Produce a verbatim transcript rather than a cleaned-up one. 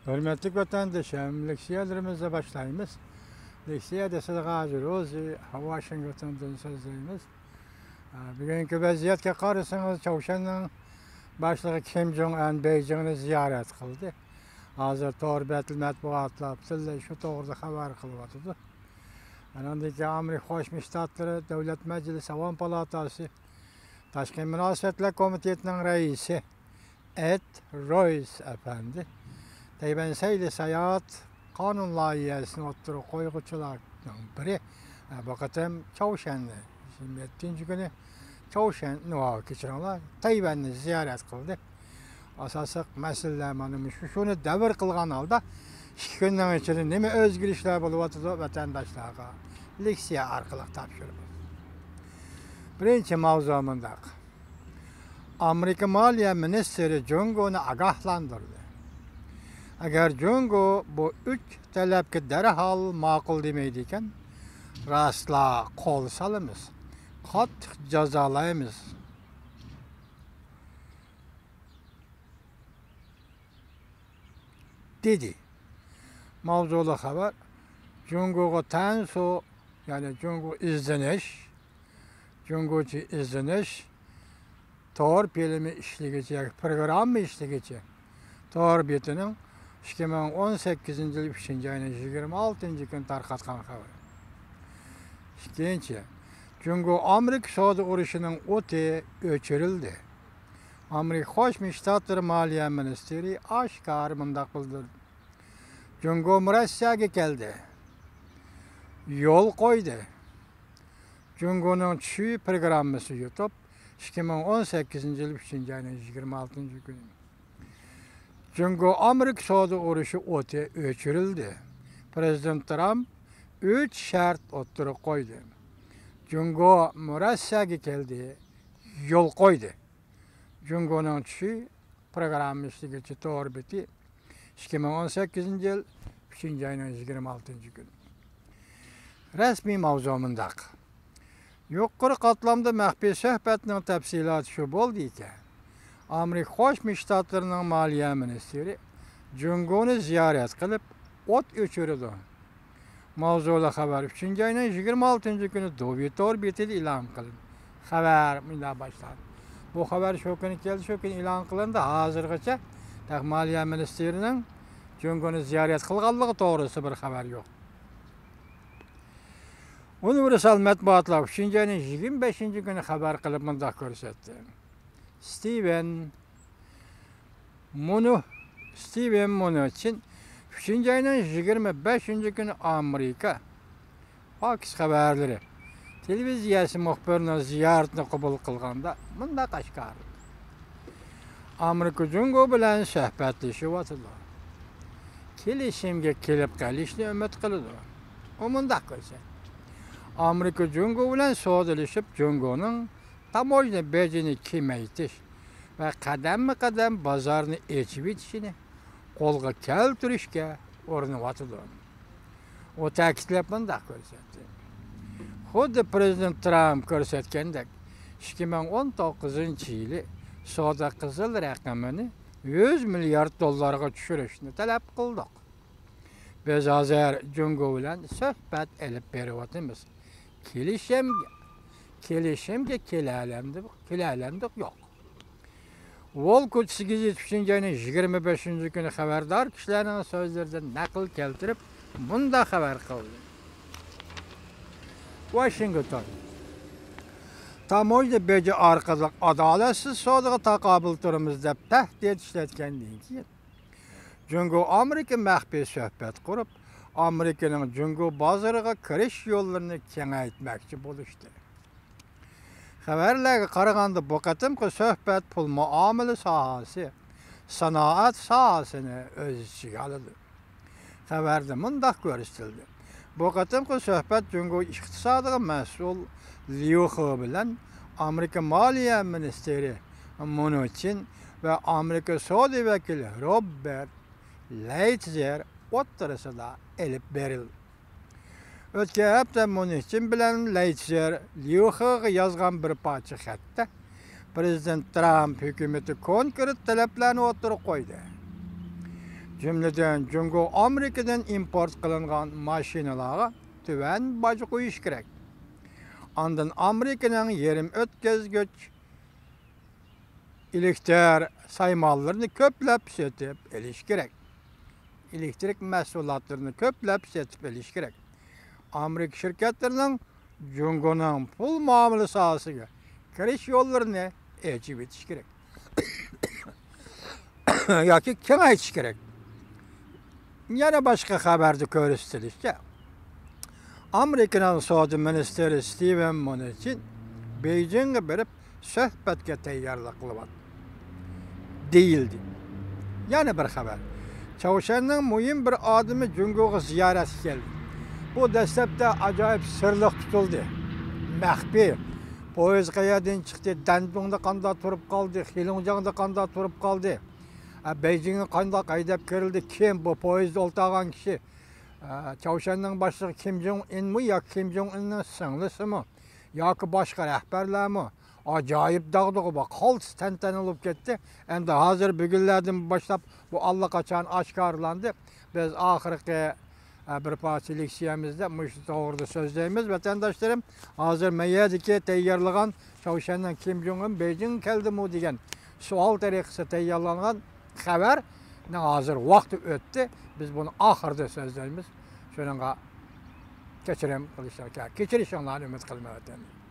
ھۆرمەتلىك ۋەتەندىشىم، لېكسىيەلىرىمىزنى باشلايمىز. لېكسىيەدە سىزگە ھازىر ئۆزى ۋاشىنگتوندىن سۆزلەيمىز. بۈگۈنكى ۋەزىيەتكە قارىسىڭىز، چاۋشيەننىڭ باشلىقى كىم جوڭ ئەن بېيجىڭنى زىيارەت قىلدى. ھازىر تور بەتلى مەتبۇئاتلار پۈتۈنلەي شۇ توغرىدا خەۋەر قىلىۋاتىدۇ. ئانىڭدىن كېيىن ئامېرىكا قوشما شتاتلىرى دۆلەت مەجلىسى ئاۋام پالاتاسى تاشقى مۇناسىۋەتلەر كومىتېتىنىڭ رەئىسى ئېد رويس ئەپەندى تەيۋەن سەيلە ساياھەت قانۇن لايىھەسىنى ئوتتۇرىغا قويغۇچىلارنىڭ بىرى، بۇ قېتىم چاۋشيەننى، يىگىرمە يەتتىنچى كۈنى چاۋشيەن، نو، كەچۈرۈڭلار، تەيۋەننى زىيارەت قىلدى. ئاساسلىق مەسىلىلەر مانا مۇشۇ، شۇنى دەۋر قىلغان ھالدا ئىككى كۈننىڭ ئىچىدە نېمە ئۆزگىرىشلەر بولۇۋاتىدۇ، ۋەتەنداشلارغا لېكسىيە ئارقىلىق تاپشۇرىمىز. بىرىنچى ماۋزۇ مۇنداق. ئامېرىكا مالىيە مىنىستىرى جۇڭگونى ئاگاھلاندۇردى. ئەگەر جۇڭگو بۇ ئۈچ تەلەپكە دەرھال ماقۇل دېمەيدىكەن، راستلا قول سالىمىز، قاتتىق جازالايمىز، دېدى. ماۋزۇلۇق خەۋەر، جۇڭگوغا تەنسۇ، يەنى جۇڭگو ئىزدىنىش، جۇڭگوچە ئىزدىنىش تور فىلىمى ئىشلىگۈچى ياكى پروگرامما ئىشلىگۈچى تور بېتىنىڭ ئىككى مىڭ ئون سەككىزىنچى يىل ئۈچىنچى ئاينىڭ يىگىرمە ئالتىنچى كۈنى تارقاتقان خەۋىرى. ئىككىنچى، جۇڭگو ئامېرىكا سودا ئۇرۇشىنىڭ ئوتى ئۆچۈرۈلدى. ئامېرىكا قوشما شتاتلىرى مالىيە مىنىستىرى ئاشكارا مۇنداق بىلدۈردى: جۇڭگو مۇرەسسەگە كەلدى، يول قويدى. جۇڭگونىڭ چۈشى پروگراممىسى يۇتۇپ، ئىككى مىڭ ئون سەككىزىنچى يىل ئۈچىنچى ئاينىڭ يىگىرمە ئالتىنچى كۈنى. جۇڭگو ئامېرىكا سودا ئۇرۇشى ئوتى ئۆچۈرۈلدى. پىرېزىدېنت ترامپ ئۈچ شەرت ئوتتۇرىغا قويدى. جۇڭگو مۇرەسسەگە كەلدى، يول قويدى. جۇڭگونىڭ چۈشى پروگرامما ئىشلىگۈچى تور بېتى، ئىككى مىڭ ئون سەككىزىنچى يىل ئۈچىنچى ئاينىڭ يىگىرمە ئالتىنچى كۈنى. رەسمىي ماۋزۇ مۇنداق. يۇقىرى قاتلامدا مەخپىي سۆھبەتنىڭ تەپسىلاتى شۇ بولدى ئىكەن، ئامېرىكا قوشما شتاتلىرىنىڭ مالىيە مىنىستىرى جۇڭگونى زىيارەت قىلىپ، ئوت ئۆچۈرىدۇ. ماۋزۇلۇق خەۋەر ئۈچىنچى ئاينىڭ يىگىرمە ئالتىنچى كۈنى دوۋى تور بېتىدە ئېلان قىلىندى. خەۋەر مۇنداق باشلاندى. بۇ خەۋەر شۇ كۈنى كەلدى، شۇ كۈنى ئېلان قىلىندى. ھازىرغىچە تېخى مالىيە مىنىستىرىنىڭ جۇڭگونى زىيارەت قىلغانلىقى توغرىسىدا بىر خەۋەر يوق. ئۇنىۋېرسال مەتبۇئاتلار ئۈچىنچى ئاينىڭ يىگىرمە بەشىنچى كۈنى خەۋەر قىلىپ مۇنداق كۆرسەتتى. ستىۋېن مۇنۇ، ستىۋېن مۇنۇچىن ئۈچىنچى ئاينىڭ يىگىرمە بەشىنچى كۈنى ئامېرىكا فاكس خەۋەرلىرى تېلېۋىزىيەسى مۇخبىرىنىڭ زىيارىتىنى قوبۇل قىلغاندا مۇنداق ئاشكارىلىدى: ئامېرىكا جۇڭگو بىلەن سۆھبەتلىشىۋاتىدۇ. كېلىشىمگە كېلىپ قېلىشنى ئۈمىد قىلىدۇ. ئۇ مۇنداق كۆرسەتتى: ئامېرىكا جۇڭگو بىلەن سودىلىشىپ، جۇڭگونىڭ تاموژنا بېجىنى كېمەيتىش ۋە قەدەممۇ قەدەم بازارنى ئېچىۋېتىشىنى قولغا كەلتۈرۈشكە ئۇرۇنۇۋاتىدۇ. ئۇ تەكىتلەپ مۇنداق كۆرسەتتى: خۇددى پىرېزىدېنت ترامپ كۆرسەتكەندەك، ئىككى مىڭ ئون توققۇزىنچى يىلى سودا قىزىل رەقىمىنى يۈز مىليارد دوللارغا چۈشۈرۈشنى تەلەپ قىلدۇق. بىز ھازىر جۇڭگو بىلەن سۆھبەت ئېلىپ بېرىۋاتىمىز. كېلىشىم، كېلىشىمگە كېلەلەمدۇق، كېلەلەمدۇق يوق. ۋول كوچىسى گېزىتى ئۈچىنچى ئاينىڭ يىگىرمە بەشىنچى كۈنى خەۋەردار كىشىلەرنىڭ سۆزلىرىدىن نەقىل كەلتۈرۈپ مۇنداق خەۋەر قىلدى: ۋاشىنگتون، تاموژنا بېجى ئارقىلىق ئادالەتسىز سودىغا تاقابىل تۇرىمىز دەپ تەھدىت ئىشلەتكەندىن كېيىن، جۇڭگو ئامېرىكا مەخپىي سۆھبەت قۇرۇپ، ئامېرىكىنىڭ جۇڭگو بازىرىغا كىرىش يوللىرىنى كېڭەيتمەكچى بولۇشتى. خەۋەرلەرگە قارىغاندا، بۇ قېتىمقى سۆھبەت پۇل مۇئامىلە ساھەسى، سانائەت ساھەسىنى ئۆز ئىچىگە ئالىدۇ. خەۋەردە مۇنداق كۆرسىتىلدى: بۇ قېتىمقى سۆھبەت جۇڭگو ئىقتىسادىغا مەسئۇل ليۇ خې بىلەن ئامېرىكا مالىيە مىنىستىرى مۇنۇچىن ۋە ئامېرىكا سودا ۋەكىلى روبېرت لەيتزېر ئوتتۇرىسىدا ئېلىپ بېرىلدى. ئۆتكەن ھەپتە مۇنىچىن بىلەن لەيتزېر ليۇ خېغا يازغان بىر پارچە خەتتە، پىرېزىدېنت ترامپ ھۆكۈمىتى كونكرېت تەلەپلەرنى ئوتتۇرىغا قويدى. جۈملىدىن جۇڭگو ئامېرىكىدىن ئىمپورت قىلىنغان ماشىنىلارغا تۆۋەن باج قويۇش كېرەك. ئاندىن ئامېرىكىنىڭ يېرىم ئۆتكەزگۈچ ئېلېكتر سايمانلىرىنى كۆپلەپ سېتىپ ئېلىش كېرەك. ئېلېكترىك مەھسۇلاتلىرىنى كۆپلەپ سېتىپ ئېلىش كېرەك. ئامېرىكا شىركەتلىرىنىڭ جۇڭگونىڭ پۇل مۇئامىلە ساھەسىگە كىرىش يوللىرىنى ئېچىۋېتىش كېرەك ياكى كېڭەيتىش كېرەك. يەنە باشقا خەۋەردە كۆرسىتىلىشىچە، ئامېرىكىنىڭ سودا مىنىستىرى ستىۋېن مۇنچىن بېيجىڭغا بېرىپ سۆھبەتكە تەييارلىق قىلىۋاتىدۇ دېيىلدى. يەنە بىر خەۋەر. چاۋشيەننىڭ مۇھىم بىر ئادىمى جۇڭگوغا زىيارەتكە كەلدى. بۇ دەسلەپتە ئاجايىپ سىرلىق تۇتۇلدى. مەخپىي. پويىز قەيەردىن چىقتى، دەندۇڭدا قانداق تۇرۇپ قالدى، خېلۇڭجياڭدا قانداق تۇرۇپ قالدى، ھە، بېيجىڭغا قانداق ھەيدەپ كىرىلدى، كىم بۇ پويىزدا ئولتۇرغان كىشى، ھە، چاۋشيەننىڭ باشلىقى كىم جوڭ ئىنمۇ ياكى كىم جوڭ ئىننىڭ سىڭلىسىمۇ ياكى باشقا رەھبەرلەرمۇ؟ ئاجايىپ داغدۇغا بار، قالتىس تەنتەنە بولۇپ كەتتى. ئەمدى ھازىر بۈگۈنلەردىن باشلاپ بۇ ئاللىقاچان ئاشكارىلاندى. بىز ئاخىرقى، ئە، بىر پارچە لېكسىيەمىزدە مۇشۇ توغرىدا سۆزلەيمىز، ۋەتەنداشلىرىم. ھازىر مەيەردىكى تەييارلىغان چاۋشيەننىڭ كىم جوڭ ئىن بېيجىڭغا كەلدىمۇ دېگەن سوئال تەرىقىسىدە تەييارلانغان خەۋەرنىڭ ھازىر ۋاقتى ئۆتتى. بىز بۇنى ئاخىرىدا سۆزلەيمىز. شۇنىڭغا كەچۈرۈم قىلىشىڭ-، كەچۈرۈشۈڭلارنى ئۈمىد قىلىمەن، ۋەتەندىن.